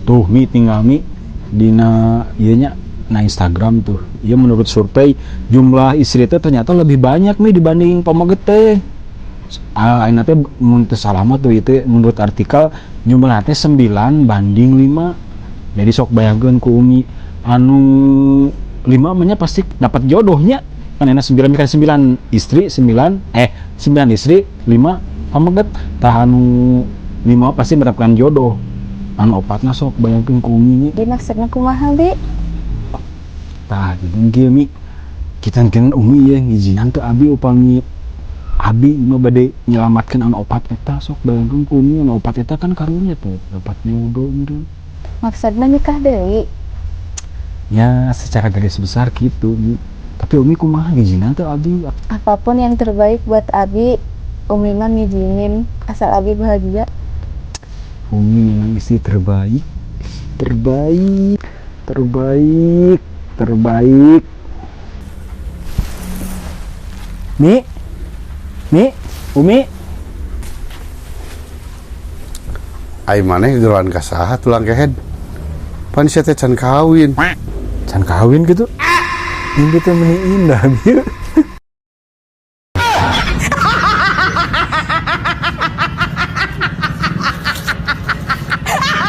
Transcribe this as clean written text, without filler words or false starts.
Tuh Mi, tinggal Mi dina ieu nya na Instagram tuh. Ieu menurut survei jumlah istri teh ternyata lebih banyak Mi dibanding pameget teh. Ah, ayeuna teh mun teu salah mah tuh ieu menurut artikel jumlah teh 9 banding 5. Jadi sok bayangkeun ku Umi anu 5 mah nya pasti dapat jodohnya. Kan enak 9 kan 9 istri 9 9 istri 5 pameget, tah anu 5 pasti mendapatkan jodoh. Anu opatna sok bayangkeun ku Umi nya. Di maksudna kumaha, Bi? Tah jadi kieu Mi, kita kan Umi ya ngizinan teu abi upami abi mah bade nyelamatkeun anu opat eta. Sok bayangkeun ku Umi anu opat eta kan karunya tuh dapat jodoh gitu. Maksudna nikah deui? Ya secara garis besar gitu Mi. Tapi Umi kumaha, ngizinan teu abi? Apapun yang terbaik buat Abi, Umi mah ngizinin asal Abi bahagia. Umi memang istri terbaik, terbaik, terbaik, terbaik. Mi, Mi, Umi. Ai maneh geroan ka saha tulang kehed? Pan sia teh can kawin. Can kawin gitu. Mimpi teh meni indah bieu.